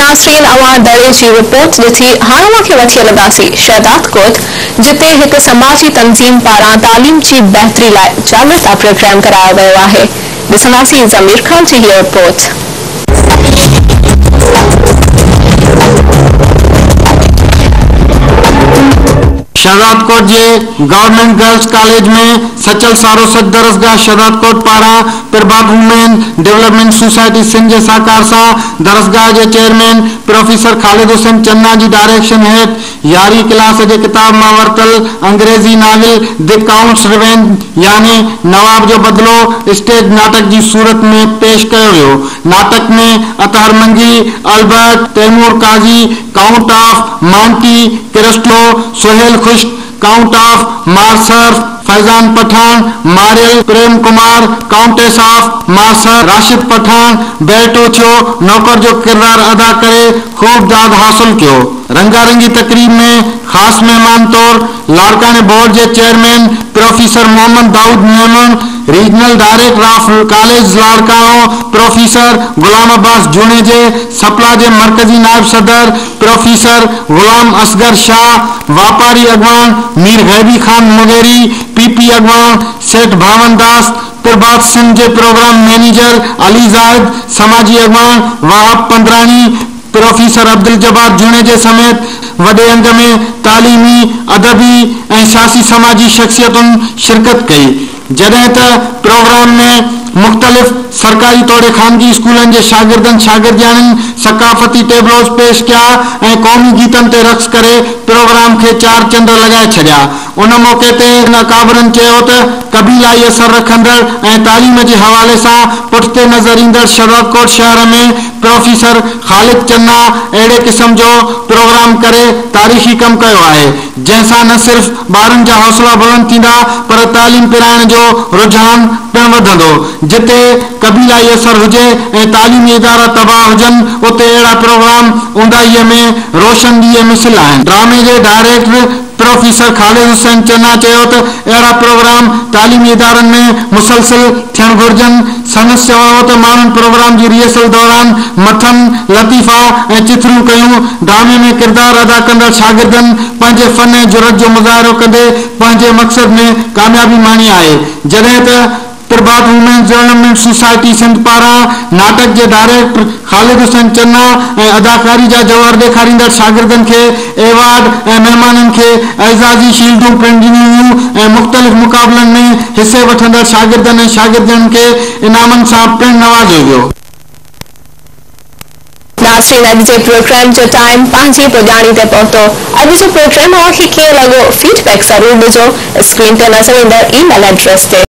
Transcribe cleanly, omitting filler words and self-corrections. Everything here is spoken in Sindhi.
ناظرين اوهان دڙي جي رپورٽ ڏٺي هاڻ اوهان کي وٺي هلنداسين شهدادڪوٽ جتي هڪ سماجي تنظيم پاران تعليم جي بهتري لاء جاڳرتا پروگرام ڪرايو ويو آهي ڏسنداسين ضمير خان جي هيء رپورٽ. شهدادڪوٽ جي گورنمينٽ گرلز ڪاليج ۾ سچل سارو سچ درسگاهه شهدادڪوٽ پاران Prabhat women development society Sindh جي سهڪار سان درسگاهه جي چيئرمين پروفيسر خالد حسين چنا جي ڊائريڪشن هيٺ يارهين ڪلاس جي ڪتاب مان ورتل انگريزي ناول the counts revenge يعني نواب جو بدلو اسٽيج ناٽڪ جي صورت ۾ پيش ڪيو ويو. ناٽڪ ۾ Athar Mangi, Albert, Taimur Qazi, count of Monte Cristo, Sohail Khushk, count of Morcerf, Faizan Pathan, Morrel, Prem Kumar, countess of Morcerf, Rashid Pathan, Bertuccio نوڪر جو ڪردار ادا ڪري خوب داد حاصل ڪيو. رنگارنگي تقريب ۾ خاص مهمان طور لاڙڪاڻي بورڊ جي chairman professor Muhammad Daud Memon, regional director of college Larkana professor Ghulam Abbas Junejo, SPLA جي مرڪزي نائب صدر پروفيسر غلام اصغر شاهه، واپاري اڳواڻ مير غيبي خان مغيري، پي پي اڳواڻ سيٺ ڀاون داس، پرڀات سنڌ جي پروگرام مئنيجر علي زاهد، سماجي اڳواڻ وهاب پندراڻي، پروفيسر عبدالجبار جوڻيجي سميت وڏي انگ ۾ تعليمي، ادبي ۽ سياسي سماجي شخصيتن شرڪت ڪئي. جڏهن ته پروگرام ۾ مختلف سرڪاري توڙي خانگي اسڪولن جي شاگردن شاگردياڻين ثقافتي ٽيبلوز پيش ڪيا ۽ قومي گيتن تي رقص ڪري پروگرام کي چار چنڊ لڳائي ڇڏيا. ان موقعي تي اڪابرن چيو ته قبيلائي اثر رکندڙ ۽ تعليم جي حوالي سان پٺتي نظر ايندڙ شهدادڪوٽ شهر ۾ پروفيسر خالد چنا اهڙي قسم جو پروگرام ڪري تاريخي ڪم ڪيو آهي جنهن سان نه صرف ٻارن جا حوصلا بلند ٿيندا پر تعليم پرائڻ جو رجحان پڻ وڌندو. جتي قبيلائي اثر هجي ۽ تعليمي ادارا تباهه هجن اتي اهڙا پروگرام اونداهيء ۾ روشن ڏيئي مثل آهن. ڊرامي جي ڊائريڪٽر پروفيسر خالد حسين چنا چيو ته اهڙا پروگرام تعليمي ادارن ۾ مسلسل ٿيڻ گهرجن. سندس چوڻ هو ته ماڻهن پروگرام جي ريهرسل دوران مٿن لطيفا ۽ چٿرون ڪيون، ڊرامي ۾ ڪردار ادا ڪندڙ شاگردن پنهنجي فن ۽ جرئت جو مظاهرو ڪندي پنهنجي مقصد ۾ ڪاميابي ماڻي آهي، جڏهن ته پرڀات وومينز ڊولپمينٽ سوسائٽي سنڌ پاران ناٽڪ جي ڊائريڪٽر خالد حسين چنا ۽ اداڪاري جا جوهر ڏيکاريندڙ شاگردن کي ايوارڊ ۽ مهمانن کي اعزازي شيلڊون پڻ ڏنيون ويون ۽ مختلف مقابلن ۾ حصي وٺندڙ شاگردن ۽ شاگردياڻين کي انعامن سان پڻ نوازيو ويو. ناظرين اڄ جي پروگرام جو ٽائيم پنهنجي پڄاڻي تي پهتو. اڄ جو پروگرام اوهان کي ڪيئن لڳو فيڊ بيڪ ضرور ڏجو اسڪرين تي نظر ايندڙ اي ميل ايڊريس تي.